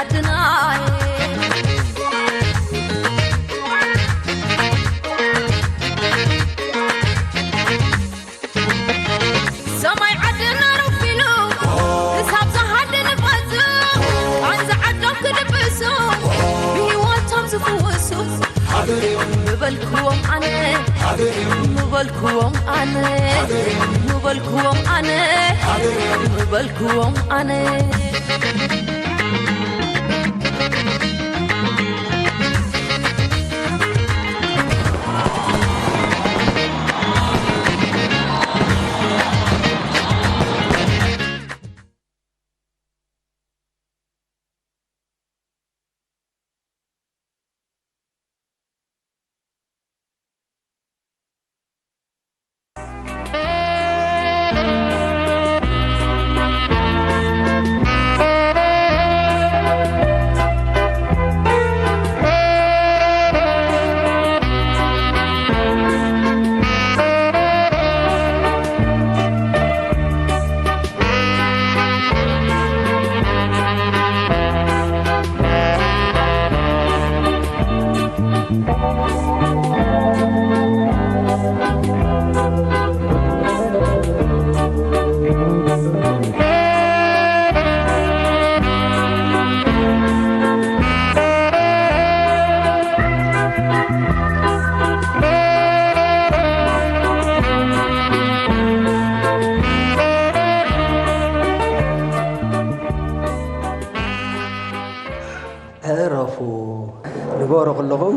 ዓድና ሰማይ ዓድና ረፊኑ ክሳብ ዝሃድን ፋዙ ቃንዛ ዓዶም ክድብሱ ብህይወቶም ዝፍውሱ ምበልክዎም ኣነ ምበልክዎም ኣነ ምበልክዎም ኣነ ምበልክዎም ኣነ ዕረፉ ንበሩ ኩልኹም።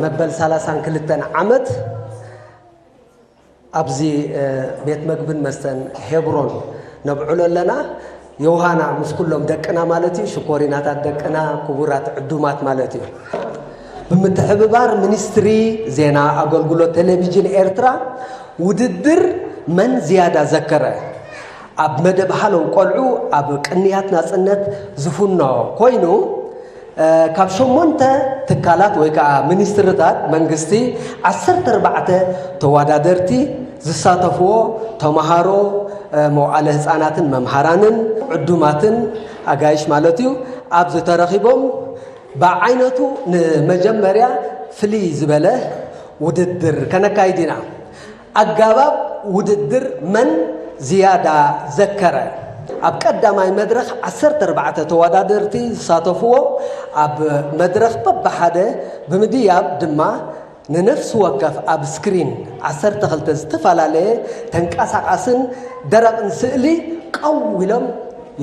መበል ሰላሳን ክልተን ዓመት ኣብዚ ቤት መግብን መስተን ሄብሮን ነብዕሎ ኣለና። ዮሃና ምስ ኩሎም ደቅና ማለት እዩ፣ ሽኮሪናታት ደቅና፣ ክቡራት ዕዱማት ማለት እዩ። ብምትሕብባር ሚኒስትሪ ዜና፣ ኣገልግሎት ቴሌቪዥን ኤርትራ ውድድር መን ዝያዳ ዘከረ ኣብ መደብ ሃለው ቆልዑ ኣብ ቅንያት ናጽነት ዝፍኖ ኮይኑ፣ ካብ ሸሞንተ ትካላት ወይ ከዓ ሚኒስትርታት መንግስቲ ዓሰርተ ኣርባዕተ ተወዳደርቲ ዝሳተፍዎ ተምሃሮ፣ መዋእለ ህፃናትን መምሃራንን ዕዱማትን ኣጋይሽ ማለት እዩ ኣብዚ ተረኺቦም ብዓይነቱ ንመጀመርያ ፍልይ ዝበለ ውድድር ከነካይድ ኢና። ኣጋባብ ውድድር መን ዝያዳ ዘከረ። ኣብ ቀዳማይ መድረኽ ዓሰርተ ኣርባዕተ ተወዳደርቲ ዝሳተፍዎ ኣብ መድረኽ በብሓደ ብምድያብ ድማ ንነፍሲ ወከፍ ኣብ ስክሪን ዓሰርተ ክልተ ዝተፈላለየ ተንቀሳቓስን ደረቕን ስእሊ ቀው ኢሎም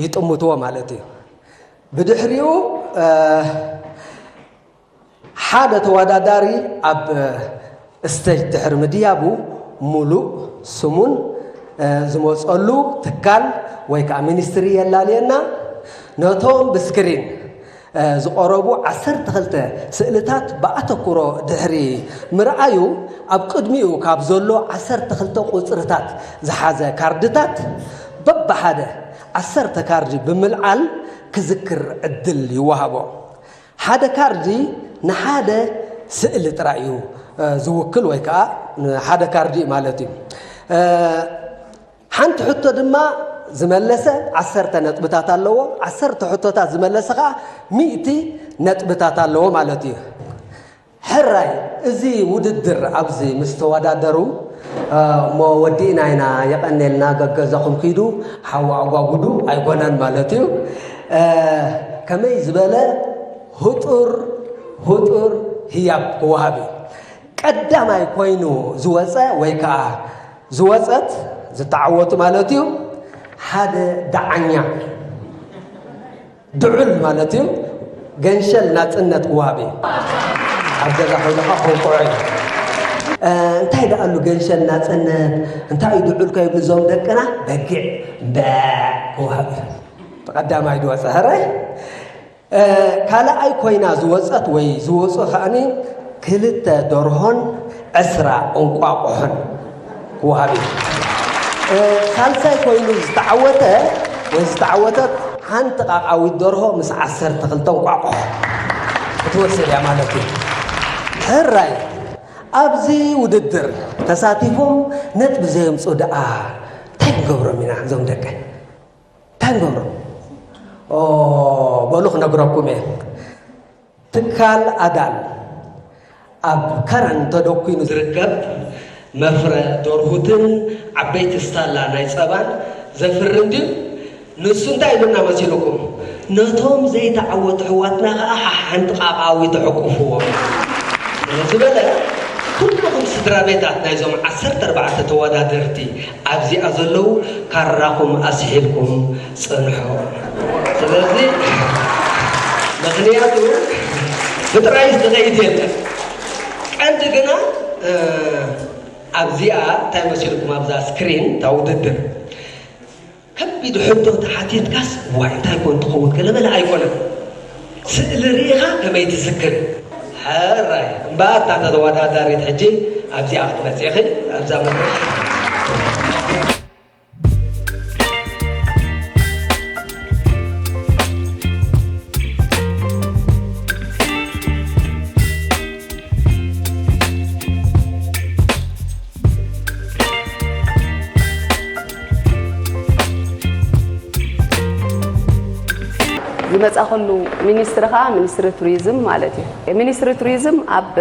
ይጥምትዎ ማለት እዩ። ብድሕሪኡ ሓደ ተወዳዳሪ ኣብ ስተጅ ድሕሪ ምድያቡ ሙሉእ ስሙን ዝመፀሉ ትካል ወይ ከዓ ሚኒስትሪ የላልየና። ነቶም ብስክሪን ዝቐረቡ ዓሰርተ ክልተ ስእልታት ብኣተኩሮ ድሕሪ ምርኣዩ ኣብ ቅድሚኡ ካብ ዘሎ ዓሰርተ ክልተ ቁፅርታት ዝሓዘ ካርድታት በብሓደ ዓሰርተ ካርዲ ብምልዓል ክዝክር ዕድል ይወሃቦ። ሓደ ካርዲ ንሓደ ስእሊ ጥራይ እዩ ዝውክል ወይ ከዓ ሓደ ካርዲ ማለት እዩ። ሓንቲ ሕቶ ድማ ዝመለሰ ዓሰርተ ነጥብታት ኣለዎ። ዓሰርተ ሕቶታት ዝመለሰ ከዓ ሚእቲ ነጥብታት ኣለዎ ማለት እዩ። ሕራይ እዚ ውድድር ኣብዚ ምስ ተወዳደሩ እሞ ወዲእና ኢና፣ የቐኔልና፣ ገገዛኹም ኪዱ ሓዊ ኣጓጉዱ ኣይኮነን ማለት እዩ። ከመይ ዝበለ ህጡር ህጡር ህያብ ክወሃብ እዩ። ቀዳማይ ኮይኑ ዝወፀ ወይ ከዓ ዝወፀት ዝተዓወቱ ማለት እዩ ሓደ ደዓኛ ድዑል ማለት እዩ። ገንሸል ናፅነት ክወሃብ እዩ። ኣብ ገዛ ኮይንካ ከውቅዖ እዩ። እንታይ ደኣሉ ገንሸል ናፅነት እንታይ እዩ ድዑል ከይብሉ እዞም ደቅና በጊዕ በ ክወሃብ እዩ። ቀዳማይ ዝወፀ ህራይ ካልኣይ ኮይና ዝወፀት ወይ ዝወፁ ከዓኒ ክልተ ደርሆን ዕስራ እንቋቑሖን ክወሃብ እዩ። ሳልሳይ ኮይኑ ዝተዓወተ ወይ ዝተዓወተት ሓንቲ ቃቃዊት ደርሆ ምስ ዓሰርተ ክልተ እንቋቑሖ ክትወስድ እያ ማለት እዩ። ሕራይ ኣብዚ ውድድር ተሳቲፎም ነጥቢ ዘየምፁ ደኣ እንታይ ክንገብሮም ኢና እዞም ደቀ ንገብሮ? ኦ፣ በሉ ክነግረኩም እየ። ትካል ኣዳል ኣብ ከረን ተደኲኑ ዝርከብ መፍረ ደርሁትን ዓበይቲ ስታላ ናይ ጸባን ዘፍርን ድዩ? ንሱ እንታይ ኢሉና መሲልኩም? ነቶም ዘይተዓወቱ ኣሕዋትና ከኣ ሓንቲ ቃቃዊ ተሕቁፍዎም ስለ ዝበለ፣ ኩልኹም ስድራ ቤታት ናይዞም ዓሰርተ ኣርባዕተ ተወዳደርቲ ኣብዚኣ ዘለዉ ካራኹም ኣስሒልኩም ጽንሑ። ስለዚ ምኽንያቱ ብጥራይ ዝኸይድ የለን። ቀንዲ ግና፣ እ፣ ኣብዚኣ እንታይ መሲልኩም ኣብዛ ስክሪን እታ ውድድር ከቢድ ሕቶ ተሓቲትካስ፣ ዋይ፣ እንታይ ኮን ትኸውን ገለ መለ ኣይኮነን። ስእሊ ርኢኻ ከመይ ትዝክር? ሕራይ እምበኣር፣ እታ ተወዳዳሪት ሕጂ ኣብዚኣ ክትመጽእ ኢኺ፣ ኣብዛ መድረኽ። ዝመጻኹሉ ሚኒስትሪ ኸኣ ሚኒስትሪ ቱሪዝም ማለት እዩ። ሚኒስትሪ ቱሪዝም ኣብ፣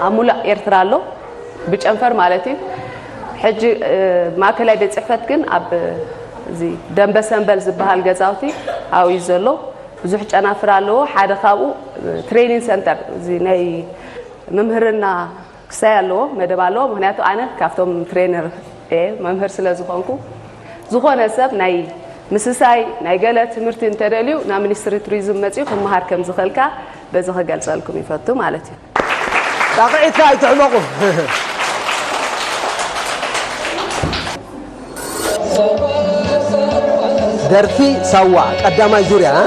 ኣብ ሙሉእ ኤርትራ ኣሎ፣ ብጨንፈር ማለት እዩ። ሕጂ፣ እ፣ ማእከላይ ቤት ጽሕፈት ግን ኣብ፣ እዚ ደንበ ሰምበል ዝበሃል ገዛውቲ ኣብኡ እዩ ዘሎ። ብዙሕ ጨናፍር ኣለዎ። ሓደ ካብኡ፣ እ፣ ትሬኒንግ ሰንተር፣ እዚ ናይ ምምህርና ክሳይ ኣለዎ፣ መደብ ኣለዎ። ምኽንያቱ ኣነ ካብቶም ትሬነር እየ፣ መምህር ስለ ዝኾንኩ፣ ዝኾነ ሰብ ናይ ምስሳይ ናይ ገለ ትምህርቲ እንተደልዩ ናብ ሚኒስትሪ ቱሪዝም መጺኡ ክመሃር ከም ዝኽእልካ በዚ ክገልጸልኩም ይፈቱ ማለት እዩ። ጣቕዒትካ ኣይትሕመቑ። ደርፊ ሳዋ ቀዳማይ ዙርያ፣ እ?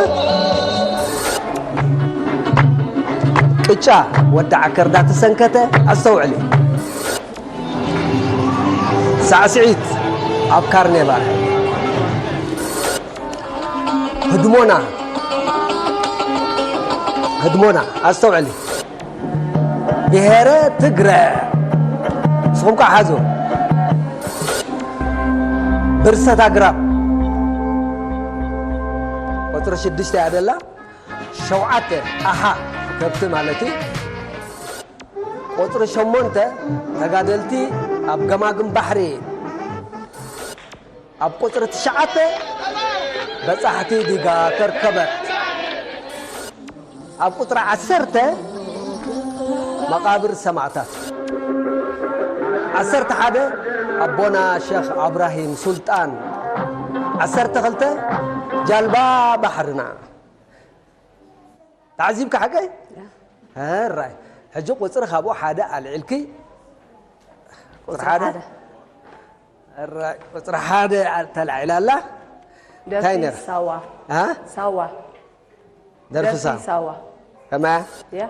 ቅጫ ወዲ ዓከር ዳተሰንከተ ኣስተውዕሊ። ሳዕስዒት ኣብ ካርኔቫል። ህድሞና፣ ህድሞና ኣስተውዕሊ። ብሄረ ትግረ። ንስኹም ከኣ ሓዙ። ብርሰት ኣግራብ። ቁጽሪ ሽዱሽተ እያ ደላ። ሸውዓተ፣ ኣሓ፣ ከብቲ ማለት እዩ። ቁጽሪ ሸሞንተ፣ ተጋደልቲ ኣብ ገማግም ባሕሪ። ኣብ ቁጽሪ ትሽዓተ፣ በጻሕቲ ዲጋ ከርከበት። ኣብ ቁጽሪ ዓሰርተ፣ መቓብር ሰማእታት። ዓሰርተ ሓደ፣ ኣቦና ሸኽ ኣብራሂም ሱልጣን። ዓሰርተ ክልተ፣ ጃልባ ባሕርና። ተዓዚብካ ሓቀይ? ያ። ሕራይ። ሕጂ ቁጽሪ ካብኡ ሓደ ኣልዒልኪ። ቁጽሪ ቁጽሪ ሓደ? ሓደ። ሕራይ። ቁጽሪ ሓደ ተላዒላ ኣላ። እንታይ ደርፊ ነይራ? ሳዋ። ሃ? ሳዋ። ደርፊ ደርፊ ሳ-? ሳዋ። ከመያ? ያ።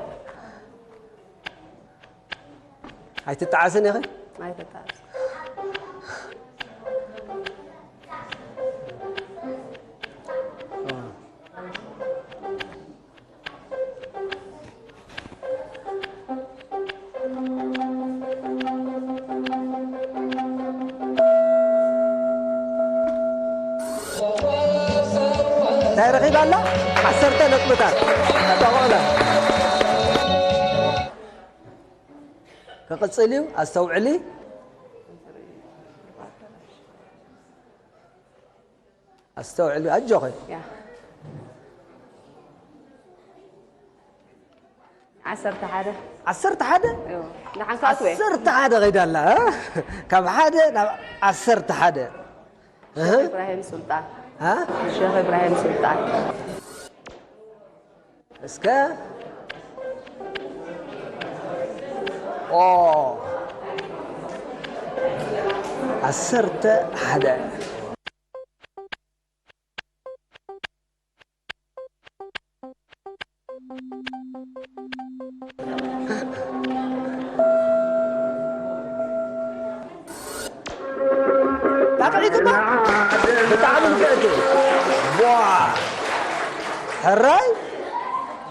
ኣይትጠዓስን ኢኺ? ኣይትጠዓስ። እንታይ ረኺባ ኣላ? ዓሰርተ ነጥብታት። ኣስተውዕላ። ክቕጽል እዩ፣ ኣስተውዕሊ። ኣስተውዕሊ፣ ኣጆኺ። ያ። ዓሰርተ ሓደ። ዓሰርተ ሓደ? እዩ። ንሓንሳብ ኣትወ። ዓሰርተ ሓደ ኸይዳ ኣላ፣ እ? ካብ ሓደ ናብ ዓሰርተ ሓደ። ሸኽ እህ? ኢብራሂም ሱልጣን። ሃ? ሸኽ ኢብራሂም ሱልጣን። እስከ። ኦ። ዓሰርተ ሓደ። ጣቕዒት እኮ ብጣዕሚ ንፍዕቲ። ዋ! ሕራይ!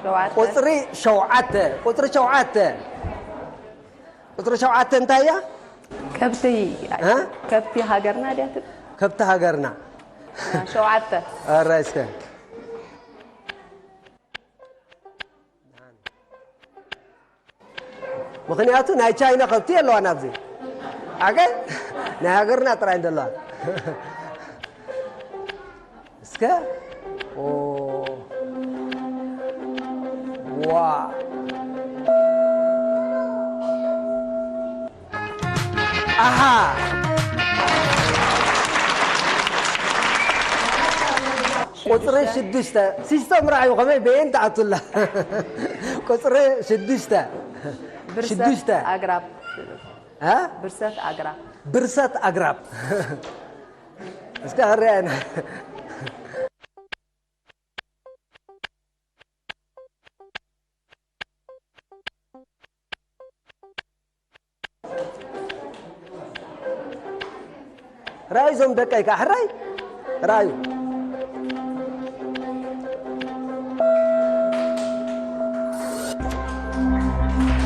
ሸውዓተ። ቁጽሪ ሸውዓተ፣ ቁጽሪ ሸውዓተ። ቁጽሪ ሸውዓተ እንታይ እያ? ከብቲ፣ እ? ከብቲ ሃገርና ድያ ትብል? ከብቲ ሃገርና። ሸውዓተ። ኣራይ እስከ። ምኽንያቱ ናይ ቻይና ከብቲ የለዋን ኣብዚ። ሓቀይ? ናይ ሃገርና ጥራይ ዘለዋ። እስከ። ኦ። ዋ። ኣሃ። ቁፅሪ ሽዱሽተ። ሲስተም ራእዩ ከመይ በየን ትኣቱላ? ቁፅሪ ሽዱሽተ። ብርሰት ሽዱሽተ። ኣግራብ። እ? ብርሰት ኣግራብ። ብርሰት ኣግራብ። እስከ ክርኣየና። ራእይ እዞም ደቀይ ከዓ ሕራይ ራእዩ።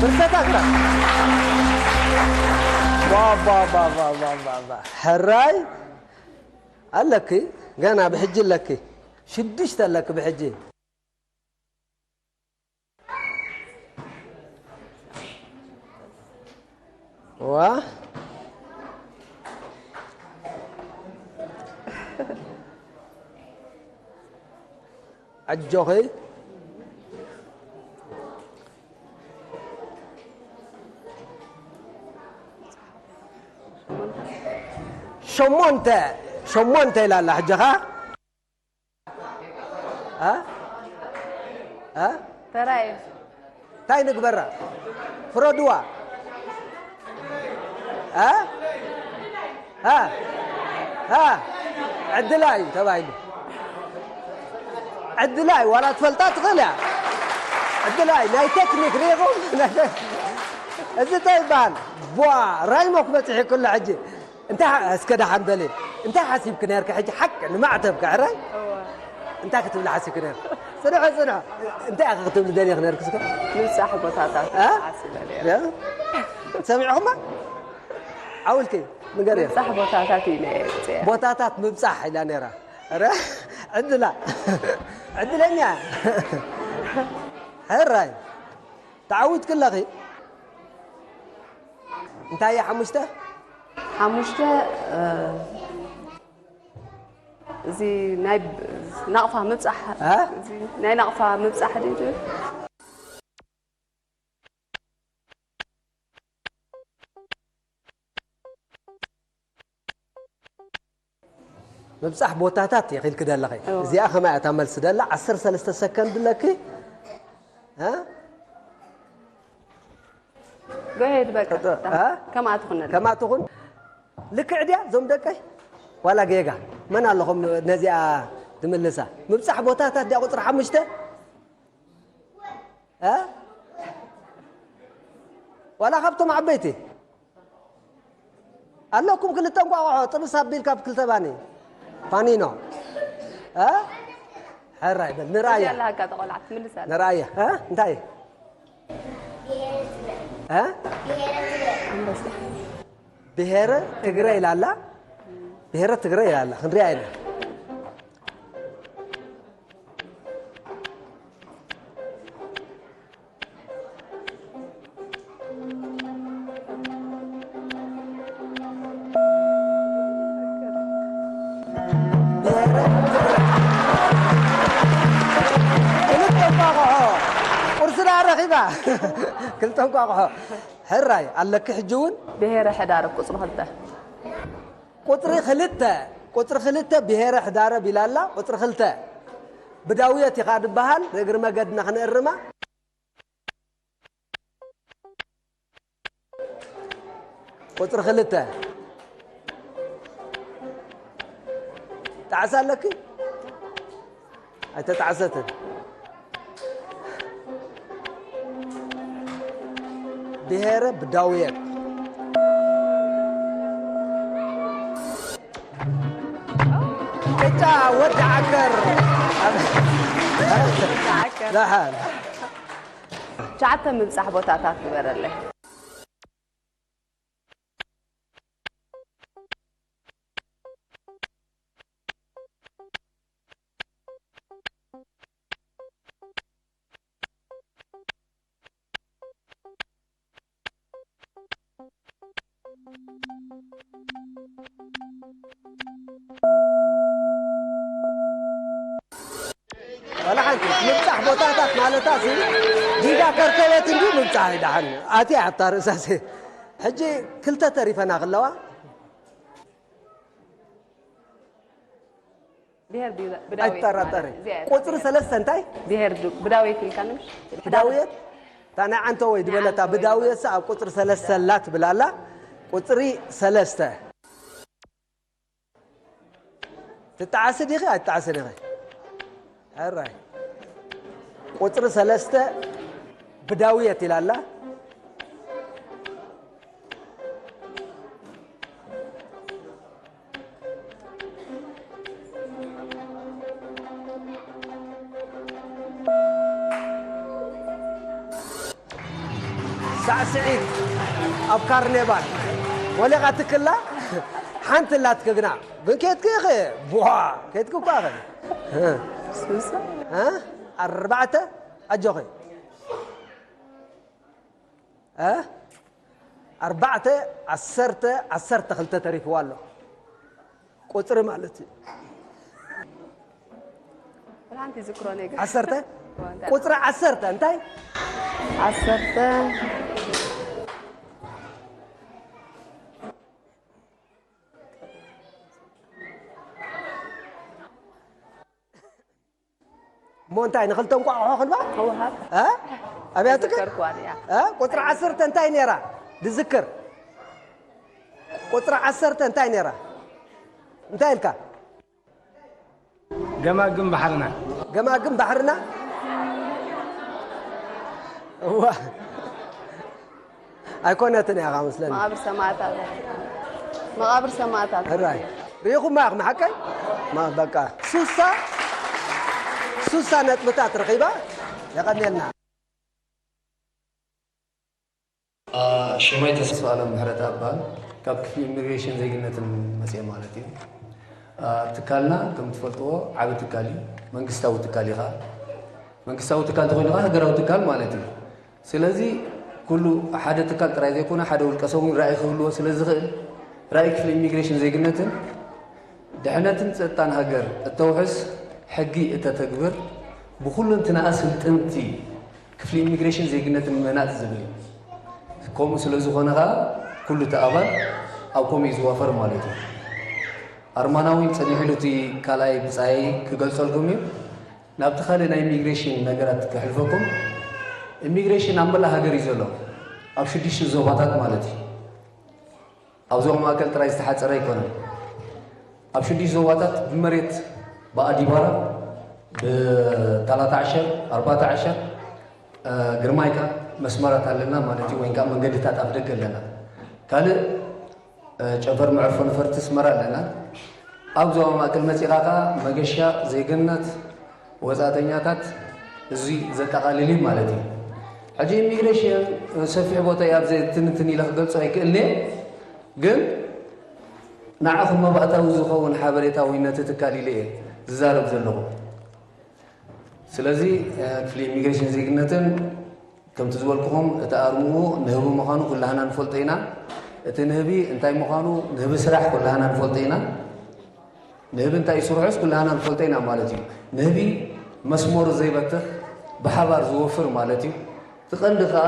ብርሰት ኣግራብ። ባባባባባባ። ሕራይ ኣለኪ፣ ገና ብሕጂ ኣለኪ። ሽዱሽተ ኣለኪ ብሕጂ። ዋ። ኣጆኺ። ሸሞንተ፣ ሸሞንተ ኢላ ኣላ ሕጂ ኸ? እ? እ? ተራእየ። እንታይ ንግበራ? ፍረድዋ። እ? እ? እ? ዕድላ እዩ ተባሂሉ። ዕድላ እዩ፣ ዋላ ትፈልጣ ትኽእል እያ። ዕድላ እዩ፣ ናይ ቴክኒክ ርኢኹም? እዚ እንታይ ይበሃል? ቧ፣ ራይሞ ክበፅሕ እዩ ኩሉ ሕጂ። እንታይ ሓ-፣ እስከ ደሓን በሊ። እንታይ ሓሲብክ ነርካ ሕጂ ሓቂ ንማዕተብ ከዕራይ? እንታይ ክትብሊ ሓሲብክ ነርካ? ጽንሖ፣ ጽንሖ። እንታይ ኢኺ ክትብሊ ደሊኺ ነርክ እስከ? ምብጻሕ ቦታታት እ? ሓሲበ ነይረ። ያ? ሰሚዕኹማ? ዓውልኪ፣ ንገርያ። ምብጻሕ ቦታታት እዩ ነይረ። ቦታታት ምብጻሕ ኢላ ነይራ። ኧረ፣ ዕድላ። ዕድለኛ። ሕራይ። ተዓዊትኪ ኣለኺ። እንታይ እያ ሓሙሽተ? ሓሙሽተ፣ እ፣ እዚ ናይ ናቕፋ ምብጻሕ፣ እ? እዚ ናይ ናቕፋ ምብጻሕ ድዩ ዝብል? ምብጻሕ ቦታታት ኢኺ ኢልኪ ደለኺ። እዎ። እዚኣ ከማይ እያ እታ መልሲ ደላ። ዓሰርተ ሰለስተ ሰከንድ ኣለኪ። እ? Go ahead፣ በቃ። ቀጥታ፣ እ? ከምኣ ትኹነልና። ከምኣ ትኹን። ልክዕ ድያ እዞም ደቀይ? ዋላ ጌጋ? መን ኣለኹም ነዚኣ ትምልሳ? ምብጻሕ ቦታታት ድያ ቁጽሪ ሓሙሽተ? እ? ዋላ ካብቶም ዓበይቲ? ኣለኩም ክልተ እንቋቑሖ፣ ጥብስ ኣቢልካ ብክልተ ባኒ። ፓኒኖ። እ? ሕራይ በል፣ ንርኣያ። ኣለካ ተቆልዓ ትምልስ ኣላ። ንርኣያ። እ? እንታይ? እ? ኣንበሳ። ብሄረ ትግረ ኢላ ኣላ። ብሄረ ትግረ ኢላ ኣላ። ክንሪኣ ኢና። ክልተ እንቋቑሖ። ቁርስና ረኺባ። ክልተ እንቋቑሖ። ሕራይ ኣለኪ ሕጂ እውን? ብሄረ ሕዳረ ቁጽሪ ክልተ። ቁጽሪ ክልተ። ቁጽሪ ክልተ ብሄረ ሕዳረ ቢላላ። ቁጽሪ ክልተ። ብዳውየት ኢኻ ድበሃል። ንእግሪ መገድና ክንእርማ። ቁጽሪ ክልተ። ጣዕሳ ኣለኪ? ኣይተጣዕሰትን። ብሄረ ብዳውየት። ቅጫ ወዲ ዓከር። ደሓን። ትሽዓተ ምብጻሕ ቦታታት ግበረለይ። ቦታታት ማለታ ሲ ዲጋ ከርከበት እንዲ ምብጻሕ ይደሓን ኣትያ ኣብታ ርእሳሲ። ሕጂ ክልተ ተሪፈና ክለዋ። ብሄር ድዩ ብዳውየት ኣይትጠራጠሪ። ማለት እዚኣ እያ። ቁፅሪ ሰለስተ እንታይ? ብሄር ድ- ብዳውየት ኢልካ ንምሽ ብዳውየት እታ ናይ ዓንተወይ ዝበለታ ብዳውየት ኣብ ቁፅሪ ሰለስተ ኣላ ትብል ኣላ። ቁፅሪ ሰለስተ ትጠዓሲ ዲኺ ኣይትጠዓስን ኢኺ? ሕራይ ቁፅሪ ሰለስተ ብዳውየት ኢላ ኣላ። ሳዕስዒት ኣብ ካርኔቫል ወሊቓ ትክላ ሓንቲ ላትክግና ግን ኬትኪ ኢኺ ቡሃ ኬትኪ እኳ ኢኺ እ? እ? ኣርባዕተ ኣጆኺ እ? ኣርባዕተ ዓሰርተ ዓሰርተ ክልተ ተሪፍዋ ኣሎ ቁፅሪ ማለት እዩ ሓንቲ ዝክሮ ነገር ዓሰርተ ቁፅሪ ዓሰርተ እንታይ ዓሰርተ እሞ እንታይ ንክልተ እንቋቑሖ ክንባ ህወሓት እ? ኣብያትክን ዝከርኳን እያ እ? ቁፅሪ ዓሰርተ እንታይ ነይራ ድዝክር ቁፅሪ ዓሰርተ እንታይ ነይራ እንታይ ኢልካ ገማግም ባሕርና ገማግም ባሕርና እዋ ኣይኮነትን እያ ካብ መስለኒ መቓብር ሰማእታት መቓብር ሰማእታት ሕራይ ርኢኹማ ኢኹም ሓቀይ ማ በቃ ሱሳ ሱሳ ነጥብታት ረኺባ የቐንየልና ሽመይ ተስፋ ኣለም ምሕረት ኣባል ካብ ክፍሊ ኢሚግሬሽን ዜግነትን መፅአ ማለት እዩ ትካልና ከም ትፈልጥዎ ዓብ ትካል እዩ መንግስታዊ ትካል እዩ ከዓ መንግስታዊ ትካል ተኮይኑ ከዓ ሃገራዊ ትካል ማለት እዩ ስለዚ ኩሉ ሓደ ትካል ጥራይ ዘይኮነ ሓደ ውልቀ ሰብ እውን ራእይ ክህልዎ ስለ ዝኽእል ራእይ ክፍሊ ኢሚግሬሽን ዜግነትን ድሕነትን ፀጥታን ሃገር እተውሕስ ሕጊ እተተግብር ብኩሉንትናኣ ስልጥንቲ ክፍሊ ኢሚግሬሽን ዜግነትን ምህናፅ ዝብል እዩ። ከምኡ ስለ ዝኾነ ከዓ ኩሉ እቲ ኣባል ኣብ ከምኡ እዩ ዝዋፈር ማለት እዩ። ኣርማናዊ ፀኒሑ ኢሉ እቲ ካልኣይ ብፃይ ክገልፀልኩም እዩ። ናብቲ ካልእ ናይ ኢሚግሬሽን ነገራት ክሕልፈኩም። ኢሚግሬሽን ኣብ መላእ ሃገር እዩ ዘሎ። ኣብ ሽዱሽተ ዞባታት ማለት እዩ። ኣብ ዞባ ማእከል ጥራይ ዝተሓጸረ ኣይኮነን። ኣብ ሽዱሽተ ዞባታት ብመሬት ብኣዲባራ ብታላታ ዓሸር ኣርባታ ዓሸር ግርማይካ መስመራት ኣለና ማለት እዩ ወይ ከዓ መንገድታት ኣፍ ደገ ኣለና ካልእ ጨንፈር መዕርፎ ነፈርቲ ስመራ ኣለና ኣብ ዞባ ማእከል መፂኻ ከዓ መገሻ ዜግነት ወፃእተኛታት እዙይ ዘጠቓልል እዩ ማለት እዩ። ሕጂ ኢሚግሬሽን ሰፊሕ ቦታ እዩ ኣብዚ ትንትን ኢለ ክገልፆ ኣይክእልን እየ፣ ግን ንዓኹም መባእታዊ ዝኸውን ሓበሬታ ወይ ነቲ ትካል ኢለ እየ ዝዛረብ ዘለኹ። ስለዚ ክፍሊ ኢሚግሬሽን ዜግነትን ከምቲ ዝበልኩኹም እቲ ኣርምኡ ንህቢ ምዃኑ ኩላህና ንፈልጦ ኢና። እቲ ንህቢ እንታይ ምዃኑ ንህቢ ስራሕ ኩላህና ንፈልጦ ኢና። ንህቢ እንታይ እዩ ስርሑስ ኩላህና ንፈልጦ ኢና ማለት እዩ። ንህቢ መስመሩ ዘይበትኽ ብሓባር ዝወፍር ማለት እዩ። እቲ ቀንዲ ከዓ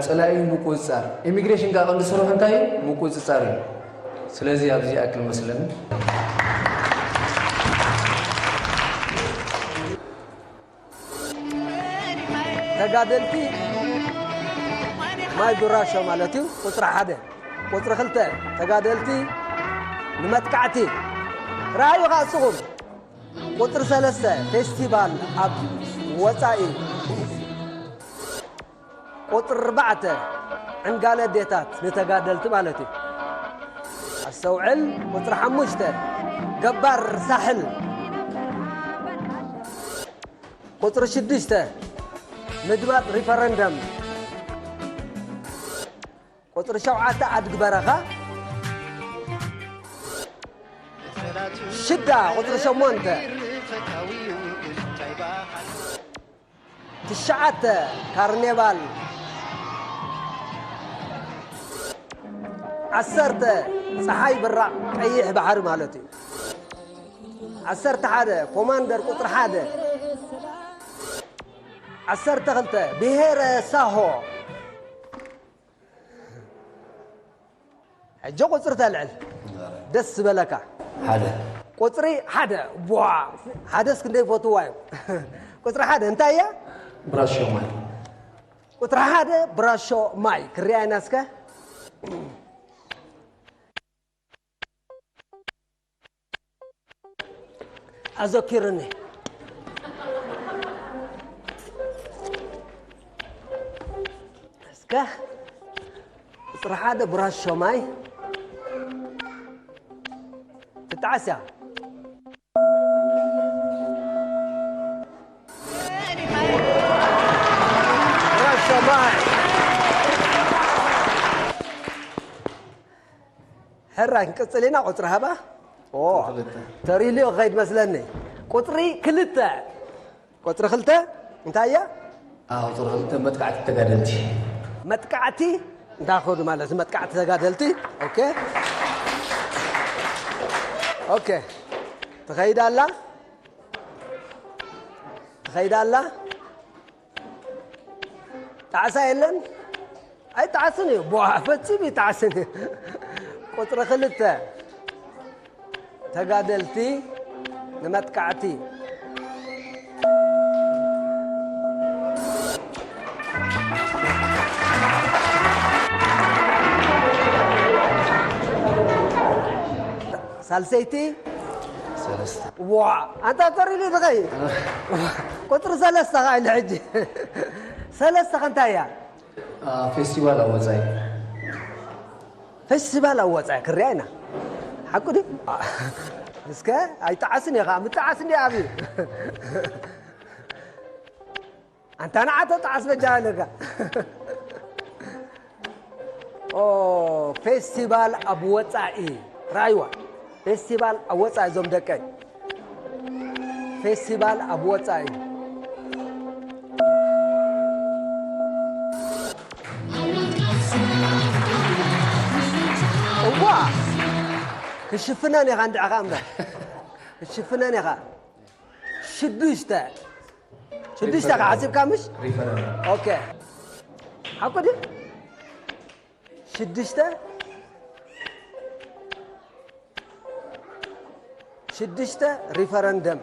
ፀላኢኡ ምቁፅፃር። ኢሚግሬሽን ከዓ ቀንዲ ስርሑ እንታይ እዩ? ምቁፅፃር እዩ። ስለዚ ኣብዚ ይኣክል መስለኒ። ተጋደልቲ ማይ ዱራሾ ማለት እዩ። ቁፅሪ ሓደ። ቁፅሪ ክልተ ተጋደልቲ ንመጥቃዕቲ። ረኣዩ ከዓ እስኹም። ቁፅሪ ሰለስተ ፌስቲቫል ኣብ ወፃኢ። ቁፅሪ ኣርባዕተ ዕንጋለ ኣዴታት ንተጋደልቲ ማለት እዩ። ኣስተውዕል። ቁፅሪ ሓሙሽተ ገባር ሳሕል። ቁፅሪ ሽዱሽተ ምድማፅ ሪፈረንደም። ቁፅሪ ሸውዓተ ኣድጊ በረኻ። ሽዳ ቁፅሪ ሸሞንተ ትሽዓተ ካርኔቫል። ዓሰርተ ፀሓይ ብራቕ ቀይሕ ባሕሪ ማለት እዩ። ዓሰርተ ሓደ ኮማንደር ቁፅሪ ሓደ። ዓሰርተ ክልተ፣ ብሄረ ሳሆ። ሕጂ ቁፅሪ ተልዕል። ደስ ዝበለካ። ሓደ። ቁፅሪ ሓደ። ቧ! ሓደስ ክንደይ ፈትዋ እዩ። ቁፅሪ ሓደ እንታይ እያ? ብራሾ ማይ። ቁፅሪ ሓደ ብራሾ ማይ። ክሪኣ ኢና እስከ። ኣዘኪርኒ። እስከ ቁፅሪ ሓደ ብራሾ ማይ ትጠዓስ እያ። ብራሾ ማይ። ሕራይ ክንቅፅል ኢና። ቁፅሪ ሃባ። ኦ፣ ክልተ። ተሪልዮ ክኸይድ መስለኒ። ቁፅሪ ክልተ። ቁፅሪ ክልተ እንታይ እያ? ኣዎ፣ ቁፅሪ ክልተ መጥቃዕቲ ተጋደልቲ። መጥቃዕቲ እንታይ ክኸዱ ማለት? መጥቃዕቲ ተጋደልቲ። ኦኬ። ኦኬ። ትኸይድ ኣላ። ትኸይድ ኣላ። ጣዕሳ የለን? ኣይጣዕስን እዩ። ቧ፣ ፈጺሙ ይጣዕስን እዩ። ቁጽሪ ክልተ፣ ተጋደልቲ ንመጥቃዕቲ። ሳልሰይቲ? ሰለስተ። ዋ፣ ኣንታ ተሪሉ ድኸይ? ቁጽሪ ሰለስተ ኸዓ ኢሉ ሕጂ። ሰለስተ ኸ እንታይ እያ? አ፣ ፌስቲቫል ኣብ ወጻኢ። ፌስቲቫል ኣብ ወጻኢ ክሪኣ ኢና። ሓቁ ድዩ? አ፣ እስከ ኣይጠዓስን ኢኻ፣ ምጠዓስ እንዲ ኣብዩ። ኣንታ ንዓቶ ጠዓስ በጃ ኣለካ። ኦ፣ ፌስቲቫል ኣብ ወጻኢ። ራይዋ። ፌስቲቫል ኣብ ወጻኢ እዞም ደቀይ። ፌስቲቫል ኣብ ወጻኢ። እዋ! ክሽፍነን ኢኻ እንድዕኻ እምበር። ክሽፍነን ኢኻ። ሽዱሽተ። ሽዱሽተ ክሓሲብካ ምሽ? ሪፈረንደም። ኦኬ። ሓቁ ድዩ? ሽዱሽተ? ሽዱሽተ ሪፈረንደም።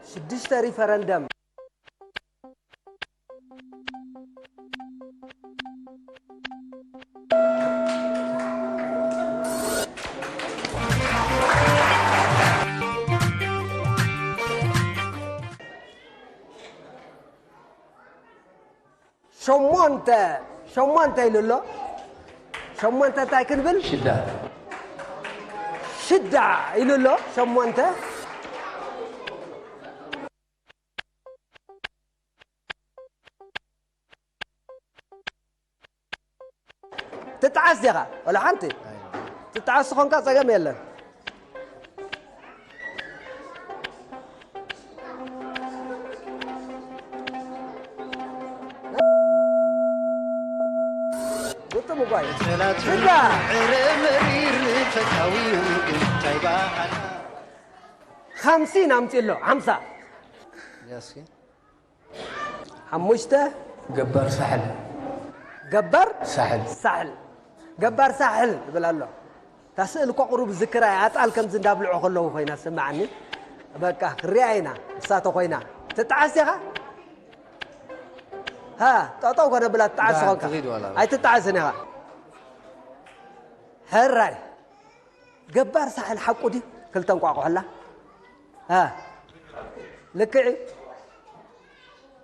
ሽዱሽተ ሪፈረንደም። ሸሞንተ፣ ሸሞንተ ኢሉ ኣሎ። ሸሞንተ እንታይ ክንብል? ሽዳ። ሽዳ ኢሉ ኣሎ። ሸሞንተ። ትጠዓስ ዲኻ? ወላ ሓንቲ? ትጠዓስ ዝኾንካ ጸገም የለን። ግጥም እኳ እዩ። ስጋ! ሓምሲን ኣምጺእ ኣሎ፣ ሓምሳ። ያስኪ። ሓሙሽተ። ገባር ሳሕል። ገባር ሳሕል። ሳሕል። ገባር ሳሕል ይብል ኣሎ። እታ ስእሊ እኮ ቁሩብ ዝክራ እያ። ኣጣል ከምዚ እንዳብልዑ ከለዉ ኮይና ትስምዓኒ። በቃ ክሪኣ ኢና። እሳቶ ኮይና። ትጠዓስ ኢኻ? ሃ፣ ጠጠው ኮነ ብላ ትጠዓስ ዳ፣ ዝኾንካ። ትኺድ ዋላ። ኣይትጠዓስን ኢኻ። ሕራይ። ገባር ሳሕል ሓቁ ድዩ? ክልተ እንቋቑሖ ኣላ? እ። ልክዕ እዩ?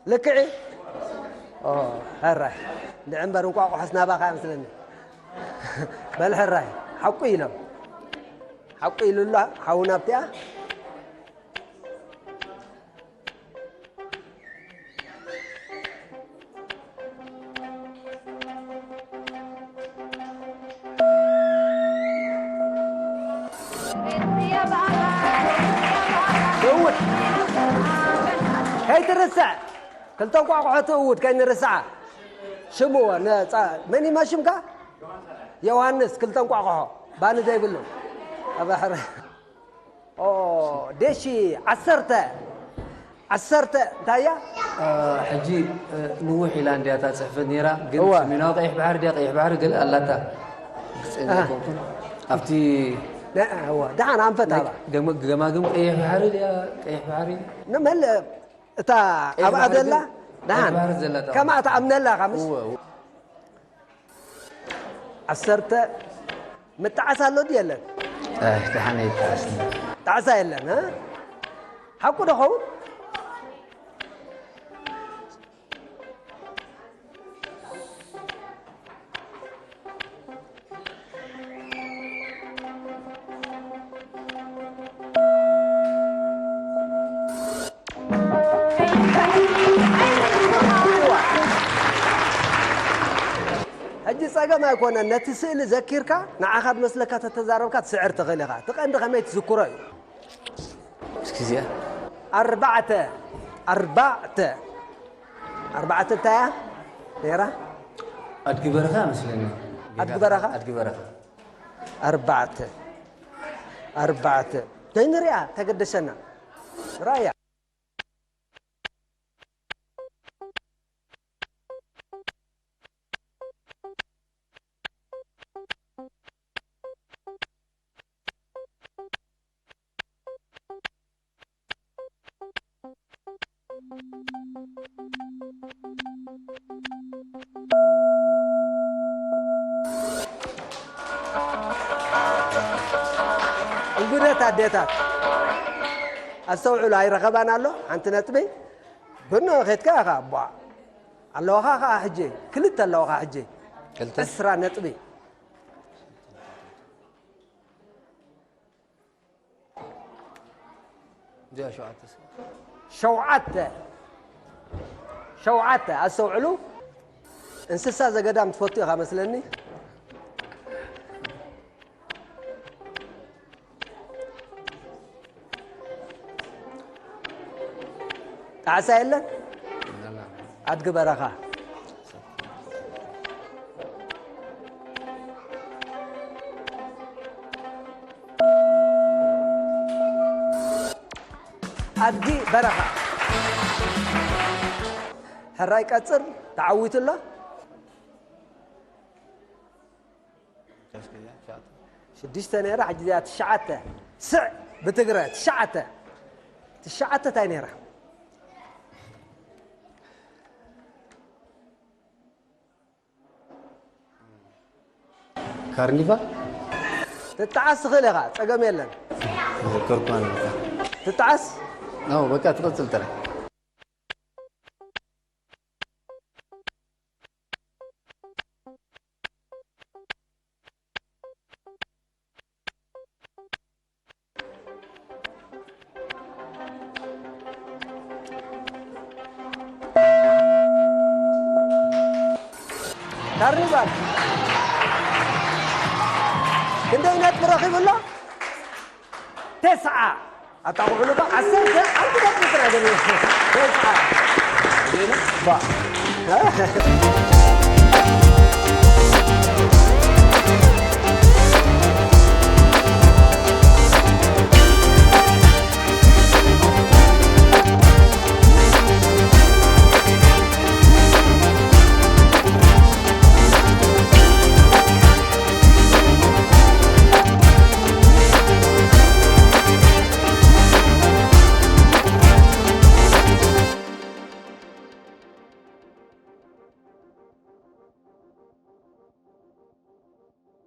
ልክዕ እዩ? ኦ፣ ሕራይ። እንድዒ እምበር እንቋቑሖስ ናባኻ እያ መስለኒ። በል ሕራይ። ሓቁ ኢሎም። ሓቁ ኢሉ ኣሎ ሓውና ኣብቲኣ። ትእውት። ከይትርስዕ። ክልተ እንቋቑሖ ትእውት፣ ከይንርስዓ። ሽምዎ፣ ነጻ-፣ መን እዩ ሽምካ? ዮሃንስ፣ ክልተ እንቋቑሖ። ባኒ ዘይብሉ። ኣብ ባሕሪ። ኦ፣ ደሺ ዓሰርተ፣ ዓሰርተ እንታይ እያ? ሕጂ ንውሕ ኢላ እንድያ እታ ፅሕፈት ነይራ፣ ግን እዋ። ሰሜናዊ ቀይሕ ባሕሪ ድያ ቀይሕ ባሕሪ ገለ ኣላታ። ግልፂ ኣይኮንኩን። ኣብቲ ነ- እዋ፣ ደሓን ኣንፈት ናይ ኣባ። ገመ- ገማግም ቀይሕ ባሕሪ ድያ ቀይሕ ባሕሪ? ንመል እታ ቀይሕ ኣብኣ ባሕሪ ዘላ ግን- ደሓን ቀይሕ ባሕሪ ዘላ እታ ከምኣ ትኣምነላ ኢኻ ምስ እወ፣ እወ። ዓሰርተ ምጣዓስ ኣሎ ድዩ የለን? ኣይ፣ ደሓን ኣይጣዓስን። ጣዕሳ የለን፣ እ? ሓቁ ዶ ኸውን? ሕጂ ጸገም ኣይኮነን፣ ነቲ ስእሊ ዘኪርካ ንዓኻ ዝመስለካ ተተዛረብካ ትስዕር ትኽእል ኢኻ። እቲ ቀንዲ ከመይ ትዝክሮ እዩ። እስኪ እዚኣ። ኣርባዕተ። ኣርባዕተ። ኣርባዕተ እንታይ እያ ነይራ? ኣድጊ በረኻ መስለኒ። ኣድጊ በረኻ? ኣድጊ በረኻ። ኣርባዕተ። ኣርባዕተ። ነይ ንሪኣ ተገደሰና። ራያ። እንጉደት ኣዴታት ኣስተውዕሉ፣ ኣይረኸባን ኣሎ ሓንቲ ነጥቢ። ግን ኸድካ ኢኻ እቧ ኣለዋኻ ኸዓ ሕጂ ክልተ ኣለዋኻ ሕጂ ክልተ? ዕስራ ነጥቢ። እዚኣ ሸውዓተ። ሸውዓተ። ሸውዓተ። ኣስተውዕሉ። እንስሳ ዘገዳም ትፈቱ ኢኻ መስለኒ። ጣዕሳ የለን? ኣድጊ በረኻ። ኣድጊ በረኻ። ሕራይ ቀጽር ተዓዊቱ ኣሎ። ሽዱሽተ ነይራ፣ ሕጂ እዚኣ ትሽዓተ። ስዕ ብትግረ ትሽዓተ። ትሽዓተ እንታይ ነይራ? ካርኒቫል? ትጠዓስ ትኽእል ኢኻ፣ ጸገም የለን። ዘከርኳ ነበር። ትጠዓስ? ነው፣ በቃ ትቐጽል ጥራይ። ካርኒቫል ክንደይ ነጥቢ ረኺቡ ኣሎ? ተስዓ። ኣታ ውዕሉ እኮ ዓሰርተ ሓንቲ ነጥቢ ጥራይ ገይሩ። ተስዓ። ዜና? ባ።